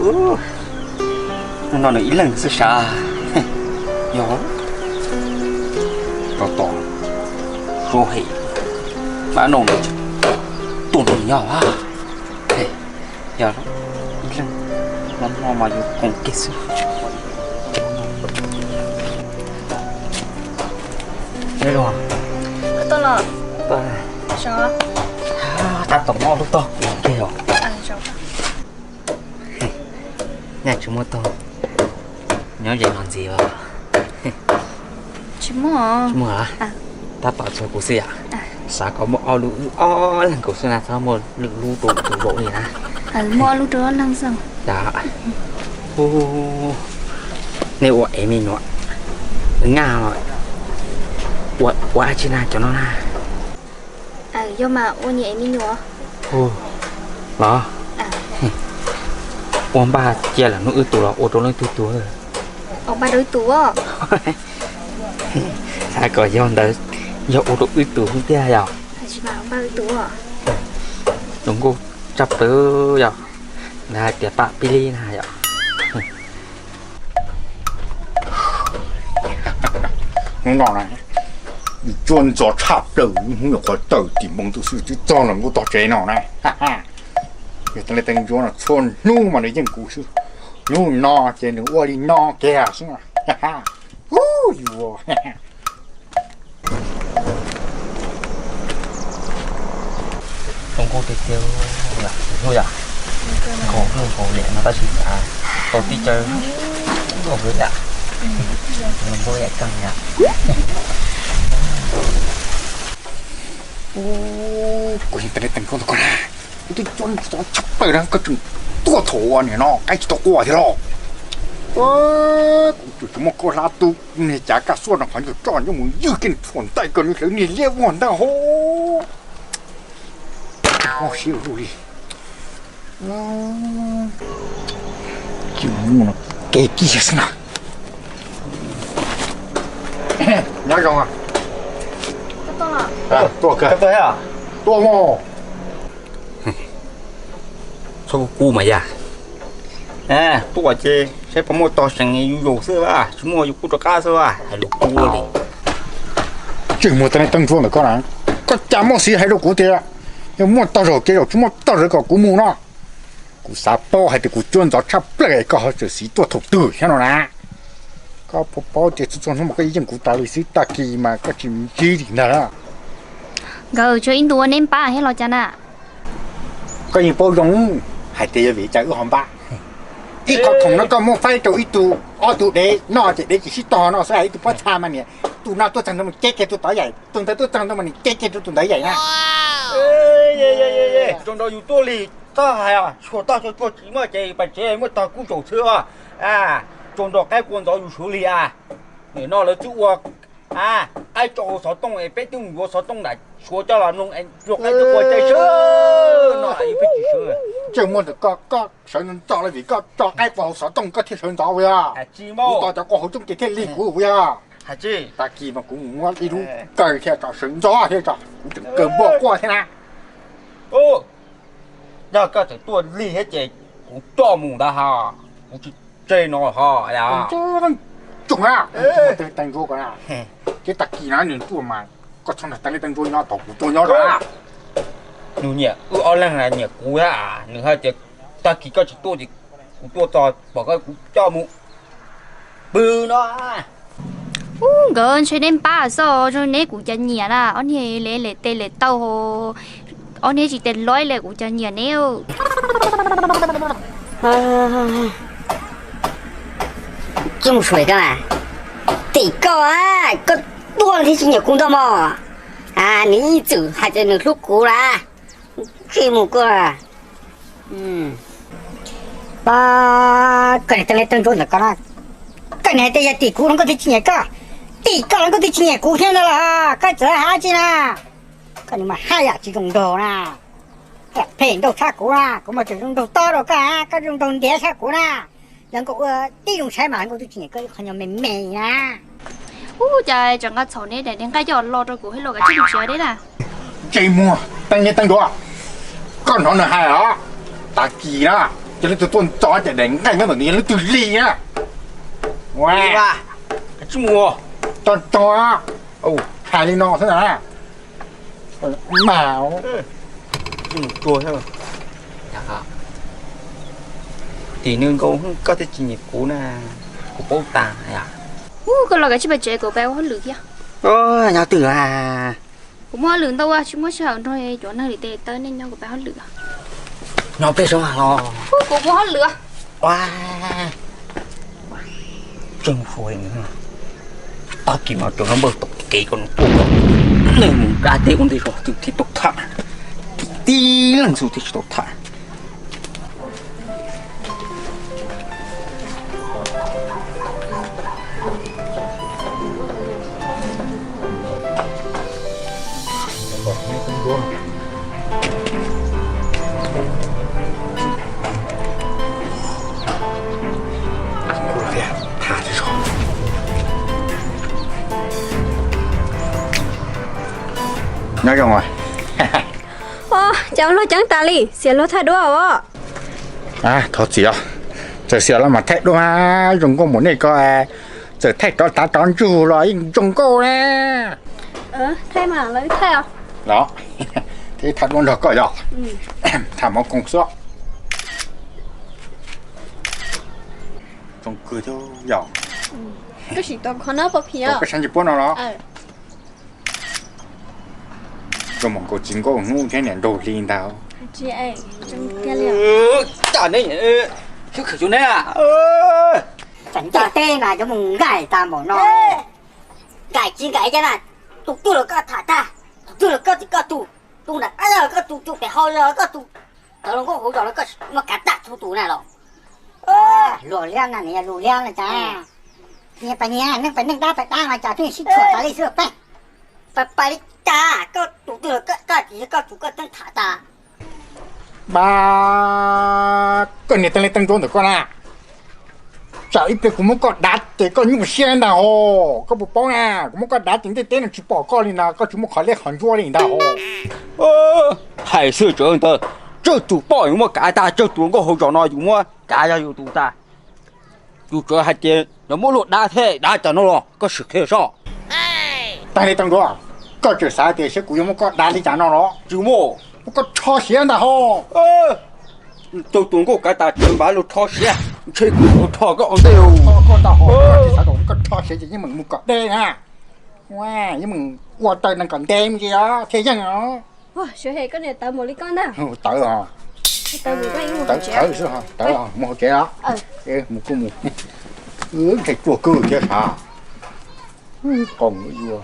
Ub, no nws ib leeg xwb sav. Yog, tos tos, suab hem, mab noj nws tuaj nrog nyob. Yog ib leeg no mas yuav koom kiag xwb. Tab tom muab ob lub tog kiag os. Nyaj tsis muaj tog nyob ze no ntxiv os. Tsis muaj. Tab tom txog kuv xwb yom. Xav kom muaj ob lub wb ob leeg nkaus xwb na, txhob muaj lwm lub rau tus zaum li na. Muaj ob lub rau ob leeg xwb. Nej ua ev me nyuam nyaj los ua dab tsi na cov no na? Yog mas ua niam ev me nyuam. Los, ua npaj cia lawm hnub wb tus los ua rau leej twg tus? Ua npaj rau wb tus. Xav kom yog ntawd, yog ua rau wb tus xwb tiag yom. Zoo nkauj tshaj plaws yom, lawv hais tias pam pib li na yom. Hnub no na, tsuab ntxov tshaj plaws, hnub nyuam qhuav tawm tim npoo ntuj xwb twb txog los nkuj tog tsev no na. Yog teev leej teev ntsuab no txhua hnub mas nws yeej kuv xwb, hnub no ces nws ua li no kiag xwb. Hu yuav. Zoo nkauj tiag tiag, hnub yom, nkaus hnub nkaus liam no tab sis xav tau tib co zoo nkauj yom, zoo nkauj yam kawg yom. Kuv yeej teev leej teev ntsuab ntawm koj na, kuv twb tsuab ntxov tshaj plaws na, koj tseem tuaj thaum uas nim no qaib tsis tau qua thiab los. Kuv tseem tsis muaj koj hlab tub niag cav kaj xuaj no qhov ncauj roj nyob mus ywg kiag nws tshuam ntaim koj nws hlawv niag liab vuag ntag hos. Mob siab ua luaj li. Tsis muaj no, kev kiag xwb na. Nyob zoo. Tuaj, tuaj mog. Txhob kub mas yam. Tuaj ces saib puas muaj tog seem yus yaus xwb, tsis muaj yus kuj rov qab xwb, hais lus kub li. Tseem muaj teev leej teev ntsuab ntawm koj na, koj cas muaj xiv hais rau kuv tias yog muaj tog zaum ces zaum, tsis muaj tog zaum kom kuv mus no. Kuv xav paub hais tias kuv tsuab ntxov tshaj plaws es koj ho tseem xiv tuaj thaum twg thiab no na. Koj puas paub tias txhua txhua hnub mas koj yeej kuv tas li xwb, tag kis mas koj tsis ntsib li ntag. Nkawd tsuas ib ntu ua neb npab thiab los cas na? Koj yeej paub zoo hais tias yog vim cas wb ho npab. Ib qho khoom no koj muab faib rau ib tug, ob tug dev noj ces dev tsis sib tog no xwb, hais ib tug pob txha mas niam tus no tuaj txog ntawd mas cev kiag tus tod yaim, tus ntawd tuaj txog ntawd mas niam cev kiag rau tus ntawd yaim na. Tsaus nrho yus tuaj li, txhob hais, tshuav tog tshuav tsuag tsis muaj ces pas tsev muaj tog kub zaum xwb. Tsaus nrho qaib qua ntxov yus suav li a. Nim no lawv twb ua qaib tso hauv xov tooj es peb twb mus yuav xov tooj nram suav coj los mloog, luag qaib twb qua caij sawv no, peb tsis sawv. Tseem muaj ntawm koj, koj sawv ntxov ntxov li vim koj tso qaib qua hauv xov tooj koj thiaj sawv ntxov ua yog. Kuv tos cov qua hauv tsooj ces thiaj lig kuv ua yog. Tag kis mas kuv mus muab ib lub kaw thiaj tso sawv ntxov thiab tso, kuv tseem kaw npua quaj thiab na. Yog koj tseem tuaj lig thiab ces kuv coj mus ntawd ho, kuv tsis tseg no ho. Tsoom na, teev ntsuab ko na, ces tag kis no nws tuaj mas koj txhob nrog teev teev ntsuab nyob, tos kuv tuaj nyob na. Nws nyiam wb ob leeg na, nyiam kuv thiab, nws hais tias tag kis koj tsis tuaj ces kuv tuaj txog pom koj kuv coj mus pw no. Ub, nkawd ntshe neb npab xwb, zoo neb kuv cas nyiam na, ob niag lem lem tes lem taw, ob niag tsis tes loib li kuv cas nyiam neb. Tsis mus suav koj, tim koj, koj tuaj thiaj tsis nyiam kuv ntag mog. Nws ib txwm hais tias nws hlub kuv lawm, tsis mus koj. Koj niag teev leej teev ntsuab ntawm koj na, koj niag hais tias yog tim kuv los nkauj twb tsis nyiam koj, tim koj los nkauj twb tsis nyiam kuv thiab no los koj txawm hais dab tsi na? Koj nws mas haj yam tsis zoo nraug na, phem nraug tshaj kuv na, kuv mas tseem zoo nraug tob rau koj, koj zoo nraug ntiav tshaj kuv na. Yog nkauj ua tib zoo saib mas nkauj twb tsis nyiam koj ib qho nyuag me me na. Ub, cas tseem nqa txhaum ne, daim niag nqaij coj los rau kuv hais los kav tsij mus tsev deb na. Ntsej muag teev niag teev ntsuab, koj hnov nws hais os, tag kis na Ces leej twg tuaj ntxov ces daim nqaij nyob ntawm nws yog leej twg li na. Tsis mus. Tso tso, hais li no xwb na. Mas tim nws nkaus koj thiaj tsis nyiam kuv na, kuv paub tas. Koj los kav tsij pais tsev, kuv pais ua hauj lwm thiab. Nyob twg a? Kuv muaj hauj lwm ntau, tsis muaj sij hawm nrog cov neeg li tes taw nej nyob, kuv pais hauj lwm. Nyob peb sab los? Kuv muaj hauj lwm. Tseem hais tag kis mas cov no npawg tom kev ko tuaj, nej mus nrad teb ua ntej zog twb thiaj tau tham, tib leeg xwb thiaj tsis tau tham. Nyob zoo. Cas luag ceev tas li, xiam luag thaij duab os. Thov txim os, txawm xiam los mas thaij duab, zoo nkauj npaum nej ko, txawm thaij rov tav rov ntsug los yeej zoo nkauj na. Thaij mas lawv thaij os. Los, thiaj thaij duab nrog koj yog. Tham mov koog xwb. Zoo kawg thiab yog. Koj sim tau qhov no pov phim os. Peb sab ntsej puab no los? Zoo mos nkaus txiv nkauj hnub thiab niam nraug hli ntag. Cas ne, xub khwm cov ne. Tsam ncaim teb mas cov mus nkaim tas npaum no. Nkaim tsis nkaim cas na, tus twg los koj tham tag, tus twg los koj tsis koj tus, tus nram qab los koj tus, tus pem hau los koj tus, tawv los nkauj hauv zos los koj muab kav tag txhua tus na los. Luag liab na, nws yog luag liab na cas. Pais nyias neej pais neej dab pais dab mas cas pheej sib tshuam tas li xwb peb. Pais pais li cas koj tus twg los koj, koj tsis yog koj tus koj teeb tham tas. Pab, koj niag teeb li teeb nruab ntawm koj na, tsam ib pliag kuv muab koj dav ces koj nyuaj siab ntag hos, koj puas paub na, kuv muab koj dav ces ntiaj teb no tsis pom koj li ntag, koj tsis muaj qhov liab qhov ntsuab li ntag hos. Hais xwb tseem ntawd, tsawg tus poj yuav muab kav tag, tsawg tus nkauj hauv zos no yus muab kav yog yus tus tag. Yus tsuas hais tias lawv muab luag dav thiab dav cas no los koj sim qhia soj. Tag li teeb nruab, koj tseem xav tias saib kuv yuav muab koj dav li cas no los? Tsis muaj. Muab koj rho siav ntag hos. Tsawg tus nkauj kav tas tseem npaj luag rho siav, ntshe kuv yuav rho koj ua ntej. Koj ntag hos, koj tsis xav kom koj rho siav ces yeej meem mus kom deb na. Yeej meem ua taw nees kom ntev mus ces thiaj yeej os. Tawv os, tawv os, tawv os, mus hauv tsev os. Mus kuj mus. Ntshe ruaj kawg thiab sav. Qos yuav